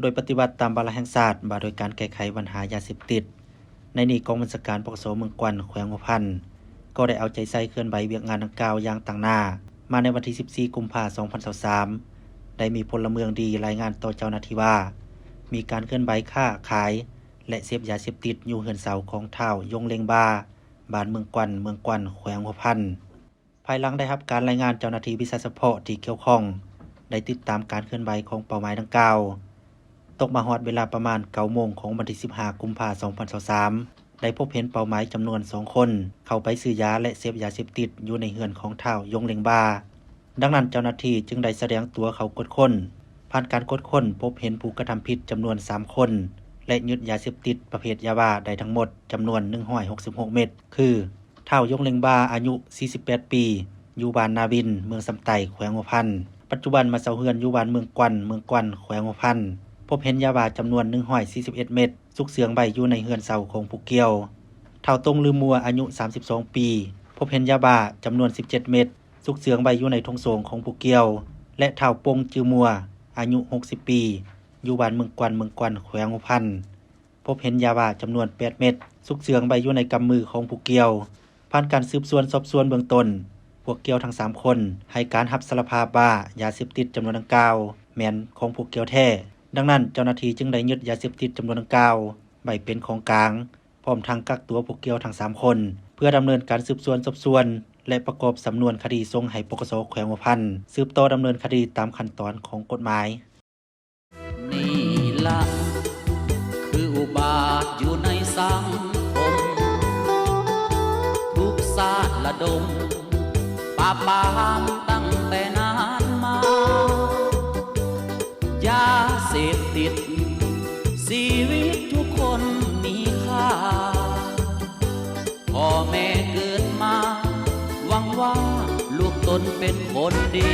ໂດຍປະຕິບັດຕາມວາລະແຫ່ງຊາດວ່າດ້ວຍການແກ້ໄຂບັນຫາຢາເສບຕິດ. ໃນນີ້ ກອງບັນຊາການ ປກສ ເມືອງກວັນ ແຂວງຫົວພັນ ກໍໄດ້ເອົາໃຈໃສ່ເຄື່ອນໄຫວວຽກງານດັ່ງກ່າວຢ່າງຕັ້ງໜ້າ. ມາໃນວັນທີສິບສີ່ ກຸມພາ ສອງພັນຊາວສາມ ໄດ້ມີພົນລະເມືອງດີລາຍງານຕໍ່ເຈົ້າໜ້າທີ່ວ່າ ມີການເຄື່ອນໄຫວຄ້າຂາຍ ແລະ ເສບຢາເສບຕິດຢູ່ເຮືອນເຊົ່າຂອງທ້າວ ຢົງເລັງບາ ບ້ານເມືອງກວັນ ເມືອງກວັນ ແຂວງຫົວພັນ. ພາຍຫຼັງໄດ້ຮັບການລາຍງານ, ເຈົ້າໜ້າທີ່ວິຊາສະເພາະທີ່ກ່ຽວຂ້ອງໄດ້ຕິດຕາມການເຄື່ອນໄຫວຂອງເປົ້າໝາຍດັ່ງກ່າວ. ຕົກມາຮອດເວລາປະມານເກົ້າໂມງຂອງວັນທີສິບຫ້າ ກຸມພາ ສອງພັນຊາວສາມ ໄດ້ພົບເຫັນເປົ້າໝາຍຈຳນວນສອງຄົນ ເຂົ້າໄປຊື້ຢາ ແລະ ເສບຢາເສບຕິດຢູ່ໃນເຮືອນຂອງທ້າວ ຢົງເລັງບາ. ດັ່ງນັ້ນ ເຈົ້າໜ້າທີ່ຈຶ່ງໄດ້ສະແດງຕົວເຂົ້າກວດຄົ້ນ. ຜ່ານການກວດຄົ້ນ ພົບເຫັນຜູ້ກະທຳຜິດຈຳນວນສາມຄົນ ແລະ ຍຶດຢາເສບຕິດປະເພດຢາບ້າໄດ້ທັງໝົດຈຳນວນໜຶ່ງຮ້ອຍຫົກສິບຫົກເມັດ ຄື ທ້າວ ຢົງເລັງບາ ອາຍຸສີ່ສິບແປດປີ ຢູ່ບ້ານນາວິນ ເມືອງຊຳໃຕ້ ແຂວງຫົວພັນ. ປັດຈຸບັນມາເຊົ່າເຮືອນຢູ່ບ້ານເມືອງກວັນ ເມືອງກວັນ ແຂວງຫົວພັນ. ພົບເຫັນຢາບ້າຈຳນວນໜຶ່ງຮ້ອຍສີ່ສິບເອັດເມັດ ຊຸກເຊື່ອງໄວ້ຢູ່ໃນເຮືອນເຊົ່າຂອງຜູ້ກ່ຽວ. ທ້າວ ຕົງລືມມົວ ອາຍຸສາມສິບສອງປີ ພົບເຫັນຢາບ້າຈຳນວນສິບເຈັດເມັດ ຊຸກເຊື່ອງໄວ້ຢູ່ໃນຖົງໂສ້ງຂອງຜູ້ກ່ຽວ ແລະ ທ້າວ ປົງ ຈື່ມົວ ອາຍຸຫົກສິບປີ ຢູ່ບ້ານເມືອງກວັນ ເມືອງກວັນ ແຂວງຫົວພັນ. ພົບເຫັນຢາບ້າຈຳນວນແປດເມັດ ຊຸກເຊື່ອງໄວ້ຢູ່ໃນກຳມືຂອງຜູ້ກ່ຽວ. ຜ່ານການສືບສວນສອບສວນເບື້ອງຕົ້ນ, ພວກກ່ຽວທັງສາມຄົນໃຫ້ການຮັບສາລະພາບວ່າ ຢາເສບຕິດຈຳນວນດັ່ງກ່າວແມ່ນຂອງພວກກ່ຽວແທ້. ດັ່ງນັ້ນ ເຈົ້າໜ້າທີ່ຈຶ່ງໄດ້ຍຶດຢາເສບຕິດຈຳນວນດັ່ງກ່າວໄວ້ເປັນຂອງກາງ, ພ້ອມທັງກັກຕົວພວກກ່ຽວທັງສາມຄົນ ເພື່ອດຳເນີນການສືບສວນສອບສວນ ແລະ ປະກອບສຳນວນຄະດີສົ່ງໃຫ້ ປກສ ແຂວງຫົວພັນ ສືບຕໍ່ດຳເນີນຄະດີຕາມຂັ້ນຕອນຂອງກົດໝາຍ. ນີ້ລະຄືອຸບາດຢູ່ໃນສັງຄົມ ທຸກຊາດລະດົມປາບປາມຕັ້ງແຕ່ນານມາ. ຢາເສບຕິດຊີວິດທຸກຄົນມີຄ່າ. ພໍ່ແມ່ເກີດມາຫວັງວ່າລູກຕົນເປັນຄົນດີ.